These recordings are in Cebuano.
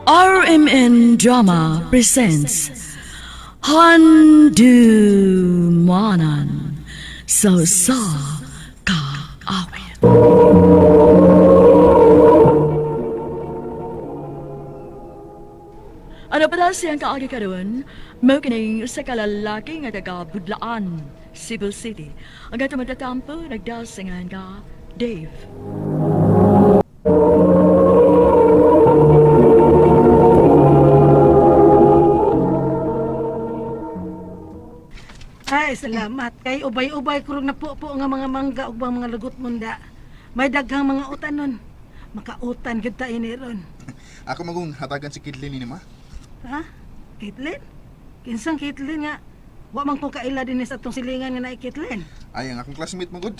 RMN Drama presents Handu Manan So Sa Ka Awit. Ano pa siyang kaagi karon? Mao kining sa kalalaki nga taga Budlaan, Cebu City. Ang gatong matatampo nagdasingan ka Dave. Ay, salamat. Kay ubay-ubay kurog na po nga mga mangga ug mga lagot munda. May daghang mga utan nun. Makautan gyud ta ini ron. Ako magong hatagan si Kidlin ni ma. Ha? Caitlin? Kinsang Caitlin nga? Wa man ko kaila dinhi sa atong silingan nga naay Caitlin. Ay, ang akong classmate mo good.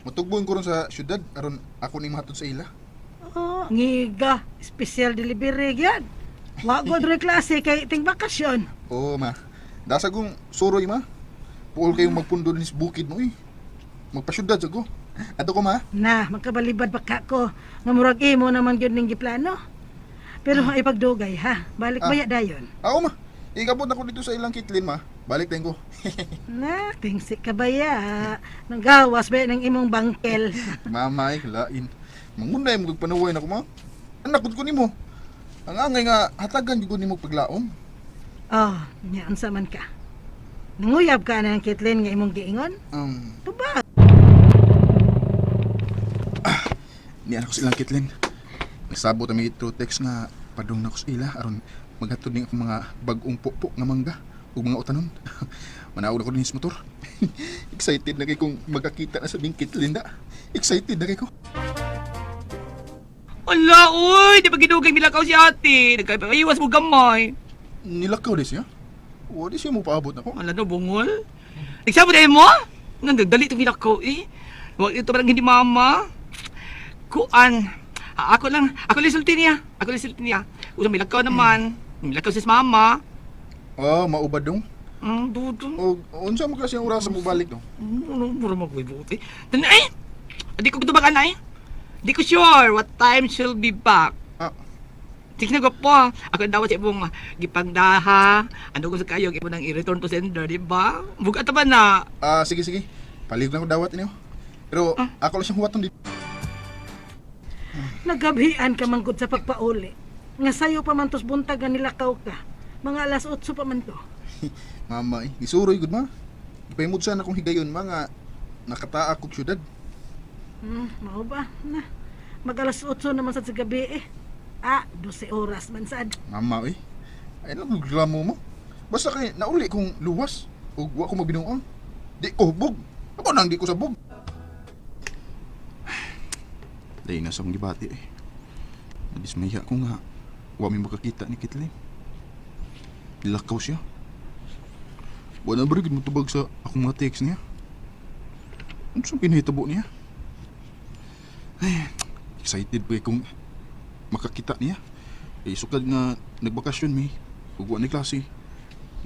Mutugbon ko ron sa syudad aron ako ning mahatod sa ila. Oh, ngiga. Special delivery gyud. Wa gud rin klase kay ting bakasyon. Oo, ma. Dasa kong suroy, ma. Puol kayong magpundo din sa bukid mo, eh. Magpasyudad sa ko. Ato ko, ma. Na, magkabalibad pa ka ko. Nga murag imo naman gyud ning giplano. Pero ay pagdugay ha. Balik Ah. baya dayon. Ako, ma. Ikabot ako dito sa ilang Kitlin, ma. Balik din ko. Na, tingsi ka ba ya? Nanggawas ba ng imong bangkel? Mama, ay, lain. Mangunay mo panuway na ko, ma. Anak ko nimo. Ang angay nga hatagan gyud ko nimo paglaom. Oh, nya unsa man ka? Nanguyab ka na ng Caitlin nga imong giingon? Tubag. Ni anak ko silang Kitlin. Nagsabot ang through text nga padung na ko sa ila aron maghatod ning akong mga bag-ong pukpok nga mangga ug mga utanon. Manaog na ko dinhi sa motor. Excited na kay kung magkakita na sa ning Kitlin da. Excited na kay ko. Ala, uy! Di ba ginugay milakaw si ate? Nagkaiwas mo gamay. Nilakaw di siya. Wa di siya mo paabot nako. Ala no, bungol. Nagsabot ay mo? Nandagdali itong milakaw eh. Huwag ito parang hindi mama. Kuan. Ah, ako lang, ako lang sulti niya. Ako lang sulti niya. Usang milakaw naman. Milakaw si mama. Oh, maubad dong. Dudo. Og unsa mo kasi ang oras mo balik dong? Ano, mura magwibuti. Tan ay! Di ko tubag anay. Di ko sure what time she'll be back. Ah. Sige na po. Ako ang dawat sa ibong gipangdaha. Ano ko sa kayo, ibo nang i-return to sender, di ba? Bugat ba na? Ah, sige sige. Palig lang ko dawat inyo. Pero ako lang siyang huwaton dito. Nagabhian ka man gud sa pagpauli. Nga sayo pa man tos buntag nga nilakaw ka. Mga alas 8 pa man to. Mama, eh, gisuroy gud ma. Gipahimod sana akong higayon ma nga nakataa kog syudad. Mao ba? Na. Mag alas 8 naman sad sa gabi eh. Ah, 12 oras man sad. Mama, eh. Ay lang reklamo mo. Basta kay nauli kong luwas ug wa ko magbinuang. Di ko hubog. Ako nang di ko sabog. Dahil na sa akong gibati eh. Nadismaya ko nga wa mi makakita ni Kitlin. Nilakaw siya. Wa na ba rin motubag sa akong mga text niya? Ano siyang kinahitabo niya? Ay, excited pa kung makakita niya. Eh, sukad nga nagbakasyon mi. Ug wa ni klase.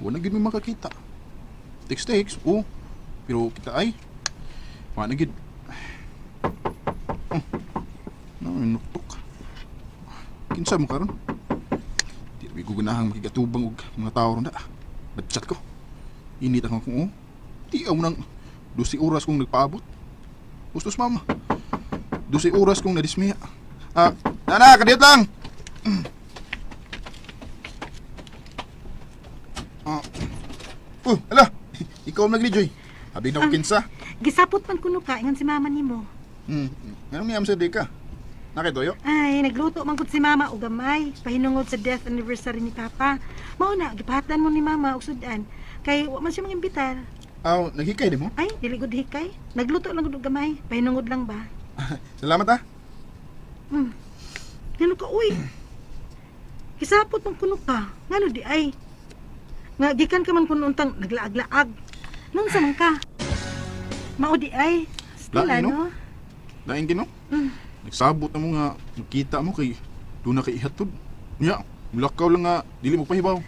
Wa na gyud mi makakita. Text text, oh. Pero kita ay wa na gyud. Oh. No, nuktok. Kinsa mo karon? Di ra ko ganahang makigatubang og mga tao ron da. Badchat ko. Init ang akong oh. Di amo nang 12 oras kong nagpaabot. Gustos mama. 12 oras kong nadismiya. Ah, nana, kadiyot lang. Ah. Oh, ala. Ikaw ang nagli-joy. Abi na ko kinsa. Gisapot man kuno ka ingon si mama nimo. Anong niyam sa di ka? Nakitoyo? Ay, nagluto man gud si mama og gamay pahinungod sa death anniversary ni papa. Mao na gipahatan mo ni mama og sudan kay wa man siya mangimbitar. Aw, naghikay di mo? Ay, dili gud hikay. Nagluto lang gud og gamay, pahinungod lang ba. Salamat ah. Ngano ka uy? Kisapot man kuno ka. Ngano di ay? Nga gikan ka man kuno untang naglaag-laag. Nunsa man ka? Mao di ay. Stila Lain, no? no? Lain gino? Nagsabot na mo nga makita mo kay doon na kay ihatod. Nya, mulakaw lang nga dili mo pahibaw.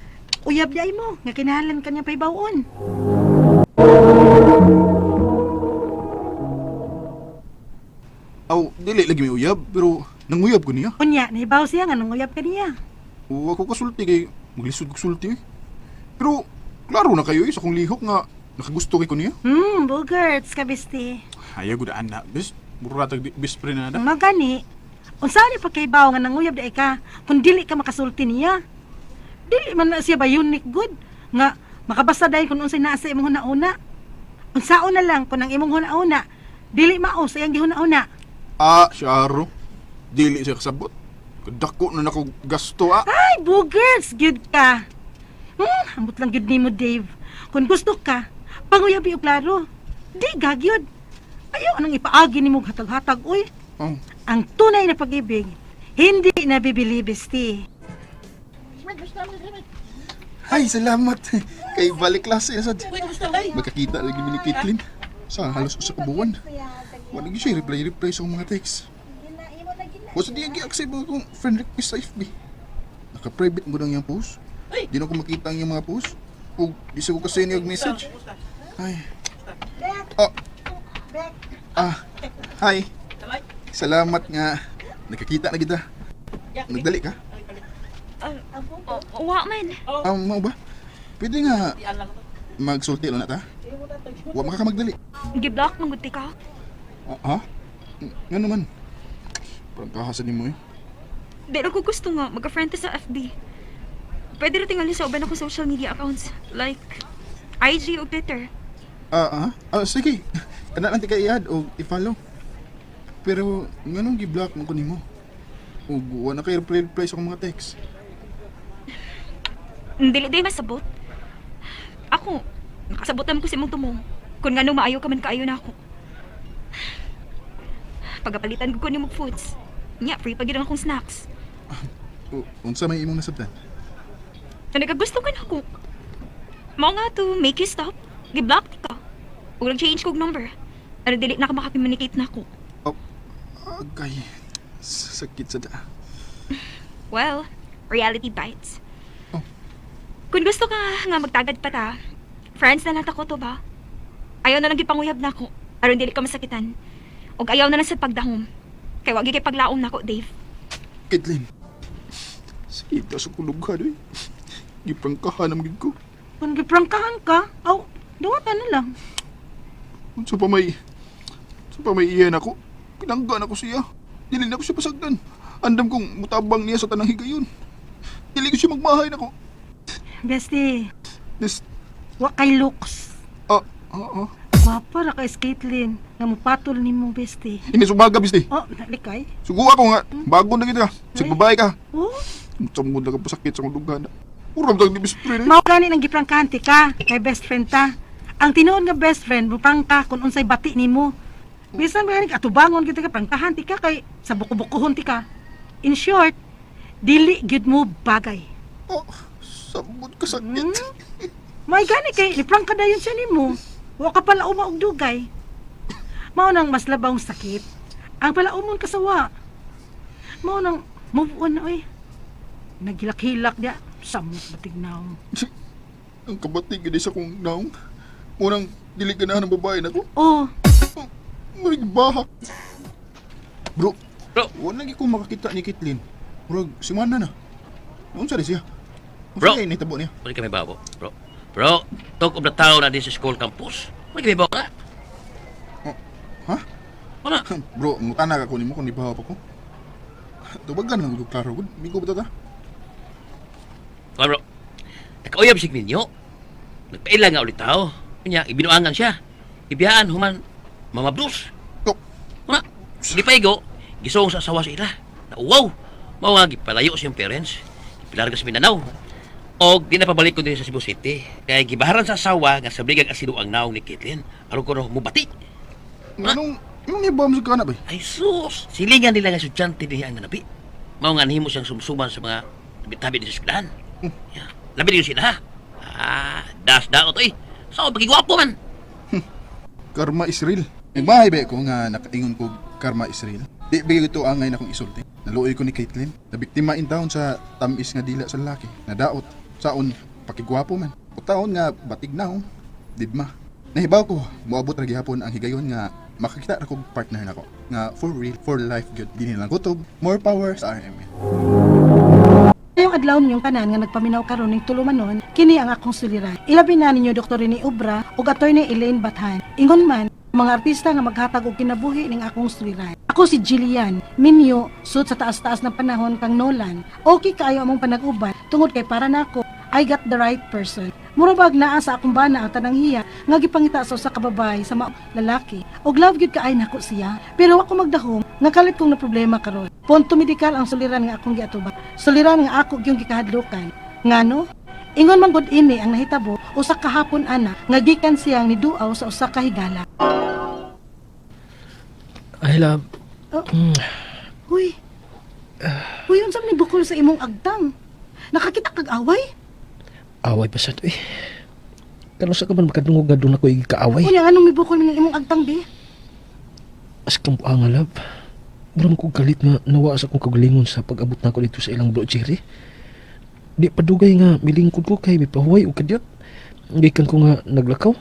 Uyab di ay mo nga kinahanglan ka niya pahibawon. Aw, dili lagi may uyab pero Nanguyab ko niya. Unya, nahibaw siya nga nanguyab ka niya. O ako kasulti kay maglisod ko sulti eh. Pero klaro na kayo eh sa akong lihok nga nakagusto kay ko niya. Bugerts ka, besti. Ayaw gud ana, bes. Mura tag best friend na na. Magani, unsa ni pagkaibaw nga nanguyab di ka kung dili ka makasulti niya. Dili man na siya ba unique good nga makabasa dahil kung unsay naa sa imong hunauna. Unsaon na lang kung ang imong hunauna dili mao sa iyang gihuna-una. Ah, siya. Dili siya kasabot. Kadako na nako gasto ah. Ay, boogers, gyud ka. Ambot lang gyud nimo, Dave. Kung gusto ka, panguyabi og klaro. Di gagyud. Ayaw anong ipaagi nimo og hatag-hatag, uy. Oh. Ang tunay na pag-ibig, hindi nabibili, besti. Ay, salamat. Kay balik klase na sad. Magkakita lagi mi ni Caitlyn. Sa halos usa ka buwan. Wala gyud siya reply-reply sa akong mga text. Wa sa di gi-accept ang akong friend request sa FB. Naka-private mo lang yung post. Di na ko makita ang iyang mga post. O di sa ko kasi niya og message. Ay. Oh. Ah. Hi. Salamat nga nakakita na kita. Nagdali ka? Wa man. Ah, mao ba? Pwede nga magsulti lang na ta? Wa makakamagdali. Giblock man gud ka. Ah, ha? Nga naman. Parang kahasan nimo eh. Di ra ko gusto nga magka-friend ta sa FB. Pwede ra tingali sa uban akong social media accounts like IG o Twitter. Ah, ah, ah, sige. Kana lang ti ka i-add o i-follow. Pero nganong gi-block mo ko nimo? Ug wa na kay reply-reply sa akong mga text. Dili day masabot. Ako, nakasabot naman ko sa imong tumong. Kung ngano maayo ka man kaayo na ako. Pagapalitan ko nimo og foods. Nya, free pa gid ang akong snacks. O, unsa may imong nasabtan? Na nagagusto ka na ako. Mao nga to make you stop. Giblock ti ka. Ug nag-change kog number. Ano dili na ka makakommunicate na ako. Oh, agay. Sakit sa da. Well, reality bites. Oh. Kung gusto ka nga magtagad pa ta, friends na lang ta ko to ba? Ayaw na lang gipanguyab na ako. Aron dili ka masakitan. Og ayaw na lang sa pagdahom. Kay wag gyud kay paglaom nako, Dave. Caitlyn. Sakit sa kulughan eh. Giprangkahan naman gid ko. Kung giprangkahan ka, aw, duwatan na lang. Unsa pa may Unsa pa may iyan ako. Pinangga na ko siya. Dili na ko siya pasagdan. Andam kong mutabang niya sa tanang higayon. Dili ko siya magmahay nako. Besti, This wa kay looks. ah ah ah. Gwapa ra kay Caitlyn nga mupatol nimo, besti. Ini sumaga bisti. Oh, nalikay. Sugo ako nga. Bago na kita. Sig babae ka. Oh, Unsa mo na ka pasakit sa kulughan. Uram tag ni best friend eh. mao gani nang giprangkahan ti ka kay best friend ta. Ang tinuod nga best friend muprangka kung unsay bati nimo. Bisan ba gani atubangon gyud ka prangkahan ti ka kay sa buko-bukohon ti ka. In short, dili gyud mo bagay. Oh, sabot ka sakit. May gani kay giprangka dayon siya nimo. Wa ka pala og dugay. Mao nang mas labawng sakit. Ang palaumon ka sawa. Mao nang move on na oy. Nagilak-hilak dia samot batig naong. Ang kabati gid sa kong naong. Unang dili ganahan ng babae nako. Oh, May bahak. Bro, Bro. wala lagi ko makakita ni Caitlyn. Murag, si Mana na. Unsa rin siya? Unsa Bro. kay nahitabo niya? Wala kami babo, bro. Bro, talk of the town na din sa school campus. Wala kami babo na. Oh, ha? Wala. Bro, mutana ka ko nimo kung ibahaw pa ko. Tubagan lang ko klaro gud. Migo ba ta? Wala, bro. Nakauyab si Minyo. Nagpaila nga ulit tao. Kanya, ibinuangan siya. Ibiyaan, human, Mama Bruce. Oh, Wala. Hindi pa igo. Gisong sa asawa sa ila. Nauwaw. Mao nga, gipalayo siyang parents. Gipilarga sa Mindanao. O, di na pabalik ko din sa Cebu City. Kaya gibaharan sa asawa nga sabligang asilo ang naong ni Caitlyn. Aron ko no, mubati. Anong yung ibaw mo sa kana ba? Ay sus! Silingan nila nga estudyante niya ang nanabi. Mao nga nahimo siyang sumsuman sa mga tabi-tabi ni sa eskwelahan. Yeah. Labi niyo sila ha? Ah, das daot eh. Sao pagigwapo man. Karma is real. Nagmahay ba ko nga nakaingon ko karma is real? Di bigay ito angay na kong isulti. Naluoy ko ni Caitlyn. Nabiktima in taon sa tamis nga dila sa lalaki. Nadaot. Saon, pakigwapo man. O taon nga batig na oh. Didma. Nahibaw ko, moabot ra gihapon ang higayon nga Makakita ra kog partner nako nga for real, for life gyud. Dili lang kutob, more power sa RMN. Ngayong adlaw ninyong tanan nga nagpaminaw karon ning tulumanon, kini ang akong suliran. Ilabi na ninyo Dr. Rene Obra ug Attorney Elaine Bathan. Ingon man, mga artista nga maghatag og kinabuhi ning akong suliran. Ako si Jillian, minyo, sud sa taas-taas ng panahon kang Nolan. Okay kaayo among panag-uban tungod kay para nako, I got the right person. Mura bag naa sa akong bana ang tanang hiya nga gipangita sa usa ka babae sa lalaki. Og love gyud kaay nako siya. Pero wa ko magdahom nga kalit kong na problema karon. Punto medikal ang suliran nga akong giatubang. Suliran nga ako gyung gikahadlukan. Ngano? Ingon man gud ini ang nahitabo usa ka hapon ana nga gikan siyang niduaw sa usa ka higala. Ay, love. Oh. Uy. Uy, unsa man ni bukol sa imong agtang? Nakakita kag away? Away pa sa to eh. Kano sa ka man makadungog nga doon ako kaaway? Unya anong mibukol ning imong agtang bi? As kang buanga, love. Mura man kong galit nga nawa sa akong kagalingon sa pag-abot na ako dito sa ilang bro, Jerry. Di padugay nga milingkod ko kay mipahuway o kadyot. Gikan ko nga naglakaw.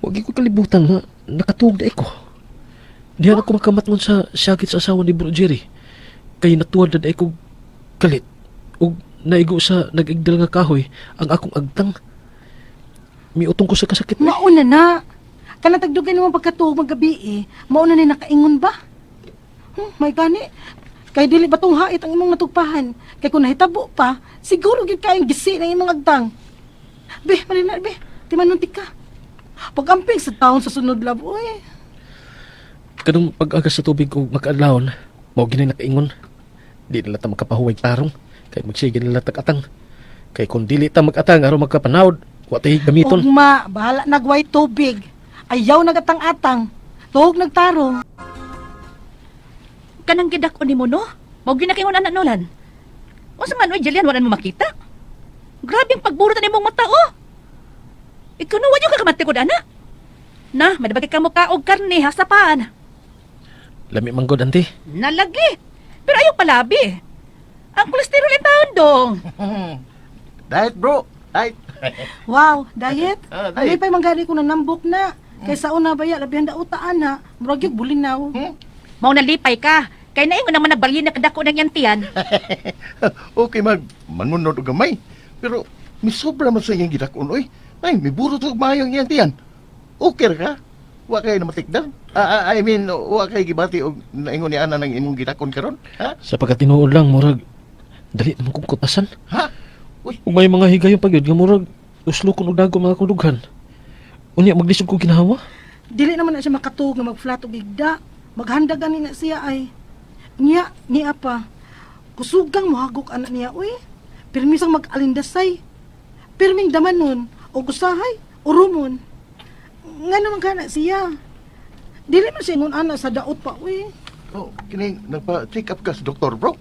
Wag ko kalibutan nga nakatuog na ko. Diyan ako makamatngon sa sakit sa asawa ni Bro Jerry. Kay natuwad na ko galit. Ug naigo sa nag-igdal nga kahoy ang akong agtang. Miutong ko sa kasakit. Eh. Mauna na. Kanang tagdugay naman pagkatuog magabi eh. Mauna ni nakaingon ba? May gani. Kay dili ba tong hait ang imong natugpahan? Kay kung nahitabo pa, siguro gyud kayong gisi ng imong agtang. Be, malina be. Timanuntik ka. Pag-amping sa taon sa sunod love, uy. Kanong pag-agas sa tubig og makaadlawon, mao gini nakaingon. Di na ta makapahuway tarong kay magsige na lang atang. Kay kung dili ta mag-atang aron magkapanawd, wa tay gamiton. Ugma, bahala nagway tubig. Ayaw nagatang-atang. Tuhog nagtarong. Kanang gidak-on nimo no? Mao ginakingon anak Nolan. Unsa man oy Jillian wala mo makita? Grabe ang pagburot na nimong mata oh. Ikaw no wa ka kamatikod ana. Na, madabagay ka mo ka og karne ha sa paan. Lami man gud ante. Nalagi. Pero ayaw palabi. Ang kolesterol ay taon dong. Diet bro, diet. Wow, diet. Ah, diet. Ano pa'y manggali ko nanambok na. Kaysa una baya, labihan da utaan na. Murag yung bulinaw. Mao nalipay ka. Kay naingon naman nagbalyin na kadako ng yantian. Okay mag manunod og gamay. Pero misobra man sa iyang gidakon oy. Ay, miburot og maayong iyang tiyan. Okay ra ka? Wa kay namatikdan? I mean, wa kay gibati og naingon ni ana nang imong gidakon karon? Ha? Sa pagkatinuod lang murag dali naman kong kutasan. Ha? Uy. Ug may mga higayon pa gyud nga murag uslo kon og dagko mga kudughan. Unya maglisod ko ginawa. Dili naman na siya makatuog nga mag-flat og igda. Maghanda gani na siya ay. Niya, niya pa. Kusugang mohagok anak niya, uy. Pirmisang mag-alindasay. Pirming daman nun, o gusahay, o rumon. Nga naman kana siya. Dili man siya ingon ana sa daot pa, uy. Oh, kining nagpa-check up ka sa doktor bro.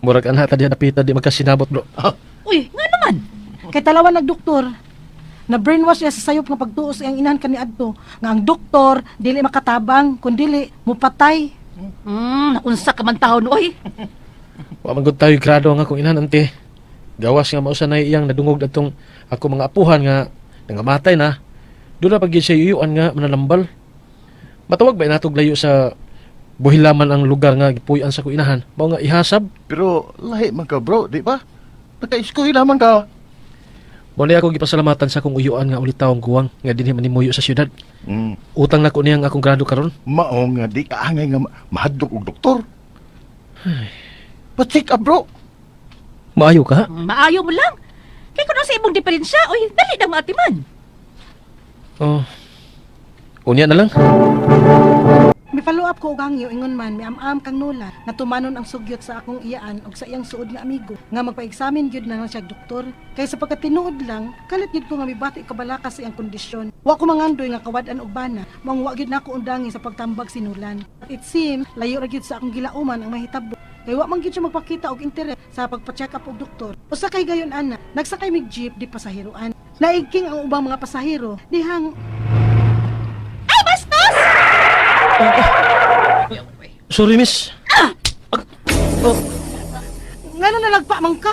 Murag anha ta diha napita di magkasinabot bro. Uy, nga naman. Kay talawa nagdoktor. Na brainwash siya sa sayop nga pagtuo sa iyang inahan kaniadto nga ang doktor dili makatabang kun dili mupatay. Naunsa ka man taon oy. Wa man gud tayo grado nga akong inahan ante. Gawas nga mausa na iyang nadungog datong ako mga apuhan nga nangamatay na. Doon na pag siya yuyuan nga manalambal. Matawag ba natog layo sa buhilaman ang lugar nga gipuy-an sa akong inahan? Mao nga ihasab. Pero lahi man ka bro, di ba? Naka-eskwela man ka. Mao na ako gipasalamatan sa akong uyuan nga ulitawong guwang nga dinhi manimuyo sa syudad. Utang nako niya ang akong grado karon. Mao nga di ka angay nga mahadlok og doktor. Pa-check up bro. Maayo ka? Ha? Maayo mo lang. Kay kuno sa imong diferensya, oy, dali na maatiman. Oh. Unya na lang. Mi follow up ko og hangyo ingon man miam-am kang Nolan nga tumanon ang sugyot sa akong iyaan og sa iyang suod nga amigo nga magpa-examine gyud na lang siya og doktor kay sa pagkatinuod lang kalit gyud ko nga mibati kabalaka sa iyang kondisyon. Wa ko mangandoy nga kawad-an og bana, mao wa gyud nako undangi sa pagtambag si Nolan. It seems layo ra gyud sa akong gilauman ang mahitabo kay wa man gyud siya magpakita og interes sa pagpa-check up og doktor. Usa kay gayon ana, nagsakay mig jeep di pasaheroan. Naigking ang ubang mga pasahero dihang Ay, bastos! Sorry miss. Ngano nalagpa man ka?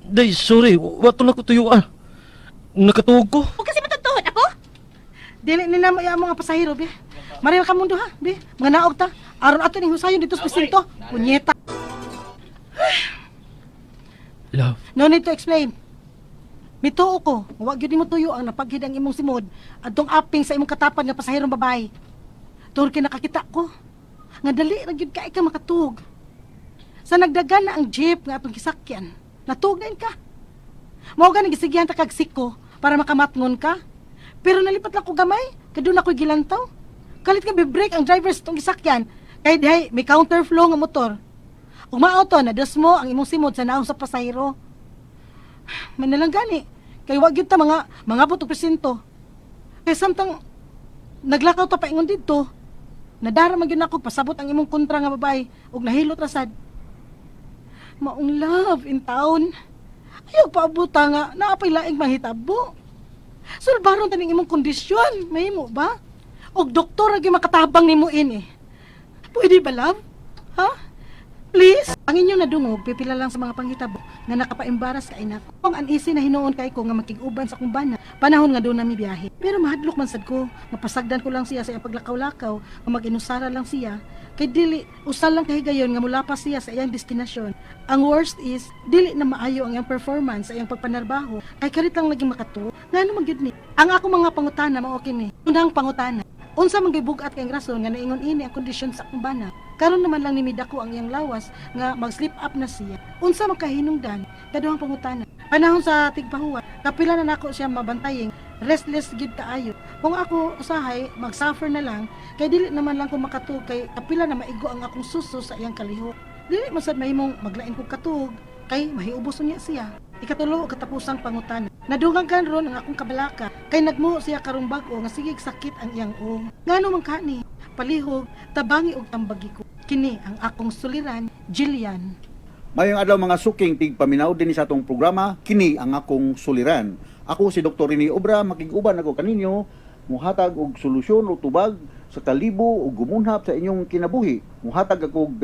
Day, sorry. Wa to na ko tuyuan. Nakatuog ko. Huwag kasi matutuhod ako. Dili ni na mo mga pasahero, be. Maril ka mundo ha, be. Mga naog ta. Aron ato ning husayon dito sa presinto. Punyeta. Love, No need to explain. Mituo ko, wa gyud nimo tuyo ang napaghid ang imong simod adtong aping sa imong katapan nga pasaherong babae. Tungod kay nakakita ko nga dali ra gyud kay ka makatuog. Sa nagdagan na ang jeep nga atong gisakyan, natuog na ka. Mao gani gisigihan ta kag siko para makamatngon ka. Pero nalipat lang ko gamay, kay doon ako'y gilantaw. Kalit nga bi-brake ang driver sa itong gisakyan, kay dihay may counterflow nga motor. Ug mao to, nadas mo ang imong simod sa naong sa pasahero. May nalang gani. Kay wa gyud ta mga mga og presinto. Kay samtang naglakaw ta paingon didto, nadara man gyud nako pasabot ang imong kontra nga babae ug nahilot ra sad. Maong love in town. Ayaw paabuta nga naapay laing mahitabo. Sulbaron taning imong kondisyon, mahimo ba? Og doktor ra gyud makatabang nimo ini. Pwede ba, love? Ha? Please? Ang inyong nadungog, pipila lang sa mga panghitabo nga nakapaembaras kay nako. Ang uneasy na hinuon kay ko nga makig-uban sa akong bana, panahon nga doon nami biyahe. Pero mahadlok man sad ko, nga pasagdan ko lang siya sa iyang paglakaw-lakaw, nga mag-inusara lang siya. Kay dili, usal lang kahigayon nga mulapas siya sa iyang destinasyon. Ang worst is, dili na maayo ang iyang performance sa iyang pagpanarbaho, kay karit lang lagi makatuo. Ngano man gyud ni? Ang ako mga pangutana mao kini. Unang pangutana, unsa man bugat kay rason nga naingon ini ang kondisyon sa akong bana? Karon naman lang ni midako ang iyang lawas nga mag-sleep up na siya. Unsa man kahinungdan kaduhang pangutana? Panahon sa tigpahuwat, kapila na nako siya mabantayeng restless gid kaayo. Kung ako usahay mag-suffer na lang kay dili naman lang ko makatuog kay kapila na maigo ang akong suso sa iyang kalihok. Dili man sad mahimong maglain kog katuog kay mahiubos unya siya. Ikatulo og katapusang pangutana. Nadungan kan ron ang akong kabalaka kay nagmuho siya karong bag-o nga sige sakit ang iyang ung. Ngano man kani? Palihog, tabangi og tambagi ko. Kini ang akong suliran, Jillian. Mayong adlaw, mga suking tigpaminaw, dinhi sa atong programa, Kini ang Akong Suliran. Ako si Dr. Rene Obra, makig-uban ako kaninyo muhatag og solusyon o tubag sa kalibo o gumunhap sa inyong kinabuhi. Muhatag ako og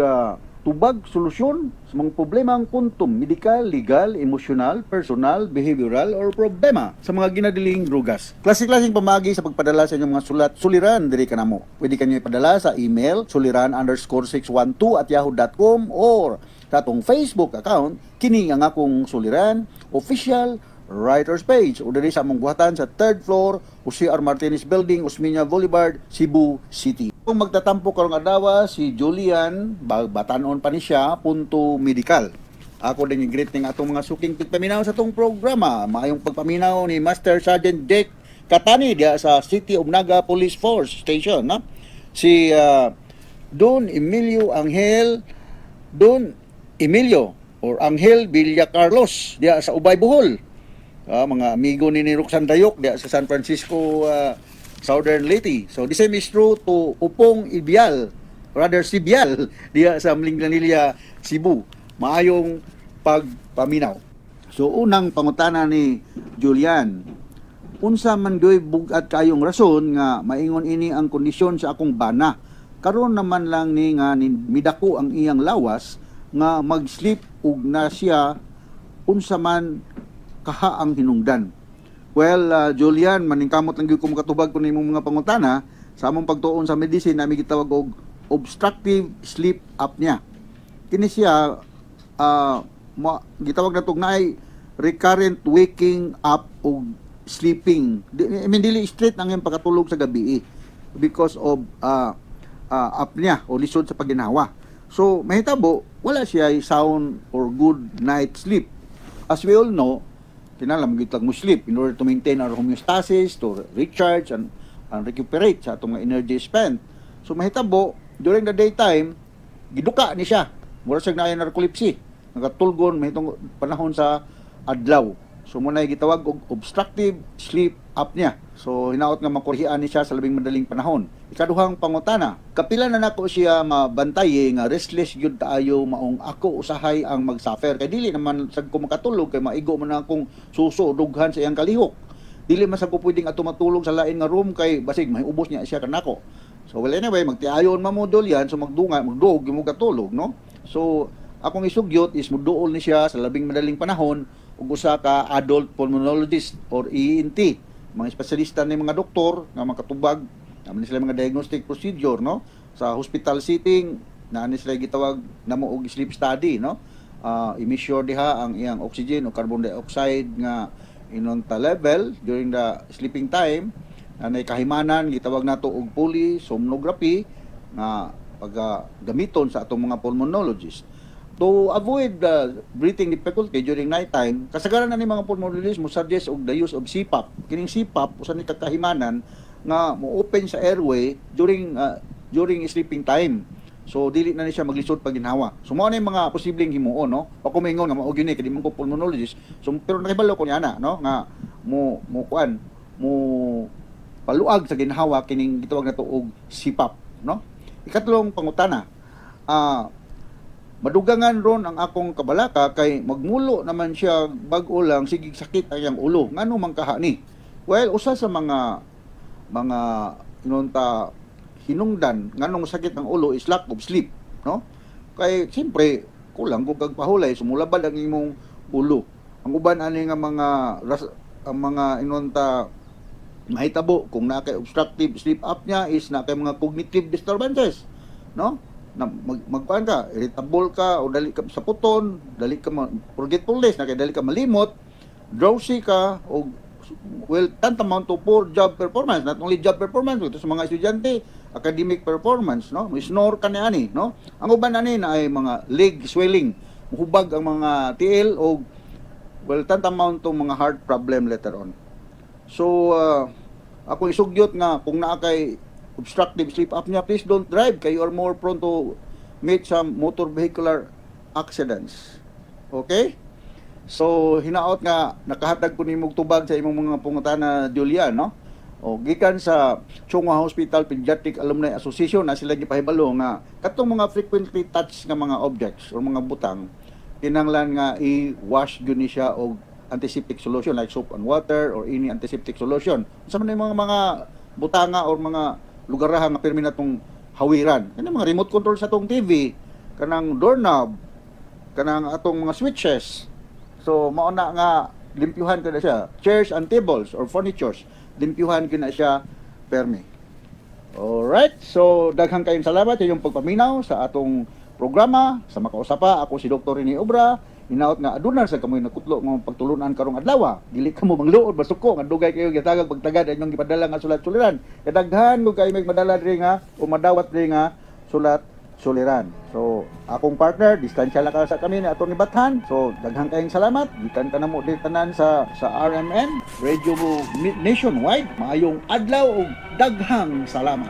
tubag, solusyon sa mga problemang kuntum medikal, legal, emosyonal, personal, behavioral or problema sa mga ginadiling drugas. Klase-klaseng pamagi sa pagpadala sa inyong mga sulat suliran diri kanamo. Pwede kanyo ipadala sa email suliran_612@yahoo.com or sa atong Facebook account, Kini ang Akong Suliran Official Writers Page, o diri sa among buhatan sa third floor, Jose R. Martinez Building, Osmeña Boulevard, Cebu City. Kung magtatampo karong adlaw si Julian, batanon pa ni siya, punto medical. Ako din yung greeting atong mga suking tigpaminaw sa atong programa. Maayong pagpaminaw ni Master Sergeant Jake Katani diya sa City of Naga Police Force Station. No? Si Don Emilio Angel, Don Emilio or Angel Villa Carlos diya sa Ubay, Bohol. Mga amigo ni Roxanne Dayok diya sa San Francisco, Southern Leyte. So the same is true to Upong Ibial, rather Sibial, diya sa Minglanilla, Cebu. Maayong pagpaminaw. So unang pangutana ni Julian, unsa man gyoy bug-at kayong rason nga maingon ini ang kondisyon sa akong bana? Karon naman lang ni nga ni midako ang iyang lawas nga mag-sleep ug na siya, unsa man kaha ang hinungdan? Well, Julian, maningkamot lang gyud ko makatubag kun imong mga pangutana. Sa among pagtuon sa medicine, nami gitawag og obstructive sleep apnea. Kini siya gitawag natog naay recurrent waking up og sleeping. I mean, dili straight ang iyang pagkatulog sa gabi eh, because of apnea o lisod sa pagginhawa. So, mahitabo, wala siya sound or good night sleep. As we all know, kinahanglan gyud mo sleep in order to maintain our homeostasis, to recharge and recuperate sa atong mga energy spent. So mahitabo, during the daytime, giduka ni siya. Mura siya naay narcolepsy. Nagatulgon mahitong panahon sa adlaw. So mao na gitawag og obstructive sleep apnea. So hinaot nga makurhian ni siya sa labing madaling panahon. Ikaduhang pangutana, kapila na nako siya mabantay nga restless gyud kaayo, maong ako usahay ang magsuffer kay dili naman sad ko makatulog kay maigo man akong suso dughan sa iyang kalihok. Dili man sad ko pwedeng ato matulog sa lain nga room kay basig mahiubos niya siya kanako. So well, anyway, magtiayon man mo yan, so magdunga, magduog mo katulog, no? So akong isugyot is muduol ni siya sa labing madaling panahon ug usa ka adult pulmonologist or ENT. Mga espesyalista ni mga doktor nga makatubag naman sila mga diagnostic procedure, no? Sa hospital setting, naa ni sila gitawag namo og sleep study, no? I-measure diha ang iyang oxygen o carbon dioxide nga inonta level during the sleeping time. Na kahimanan, gitawag nato og polysomnography nga pag gamiton sa atong mga pulmonologist to avoid the breathing difficulty during night time. Kasagaran na ni mga pulmonologist mo suggest og the use of CPAP. Kining CPAP, usa ni kakahimanan nga mo open sa airway during sleeping time, so dili na ni siya maglisod pag ginhawa. So mao na yung mga posibleng himuon, no? Ako maingon nga mao gyud ni kay di man ko pulmonologist. So pero nakibalo ko niana, no, nga mo mo kuan mo paluag sa ginhawa kining gitawag nato og CPAP, no? Ikatlong pangutana, madugangan ron ang akong kabalaka kay magmulo naman siya bag-o lang, sige sakit ang iyang ulo. Ngano man kaha ni? Well, usa sa mga inunta hinungdan nganong sakit ang ulo is lack of sleep, no? Kay siyempre kulang kung kag pahulay, sumulabad ang imong ulo. Ang uban ani nga mga ang mga inunta mahitabo kung naa kay obstructive sleep apnea is naa kay mga cognitive disturbances, no? Na magkuan ka, irritable ka o dali ka sa puton, dali ka forgetfulness na kay dali ka malimot, drowsy ka o, well, tantamount to poor job performance. Not only job performance ito sa mga estudyante, academic performance, no? Snore ka ni ani, no? Ang uban ani na ay mga leg swelling, muhubag ang mga tiil o, well, tantamount to mga heart problem later on. So ako isugyot nga kung naa kay obstructive sleep apnea, please don't drive kay you are more prone to meet some motor vehicular accidents. Okay? So hinaot nga nakahatag ko nimo og tubag sa imong mga pangutana, Julia, no? O gikan sa Chong Hua Hospital Pediatric Alumni Association na sila gipahibalo nga katong mga frequently touch nga mga objects or mga butang, kinahanglan nga i-wash gyud ni siya og antiseptic solution like soap and water or any antiseptic solution. Unsa man yung mga butanga or mga lugaraha nga pirmi natong hawiran? Kanang mga remote control sa atong TV, kanang doorknob, kanang atong mga switches. So mao na nga limpyuhan ka na siya. Chairs and tables or furnitures, limpyuhan gyud na siya permi. Alright, so daghang kayong salamat sa inyong pagpaminaw sa atong programa sa Makausapa. Ako si Dr. Rene Obra. Hinaot nga aduna sa kamoy nakutlo nga pagtulunan karong adlaw. Dili kamo mangluod basuko nga dugay kayo gitagag pagtagad inyong gipadala nga sulat suliran. Kadaghan kung kayo may madala diri nga o madawat diri nga sulat suliran. So, akong partner, distansya lang ka sa kami ni Atty. Bathan. So, daghang kayong salamat. Gikan ka na mo diri tanan sa RMN, Radio Nationwide. Maayong adlaw ug daghang salamat.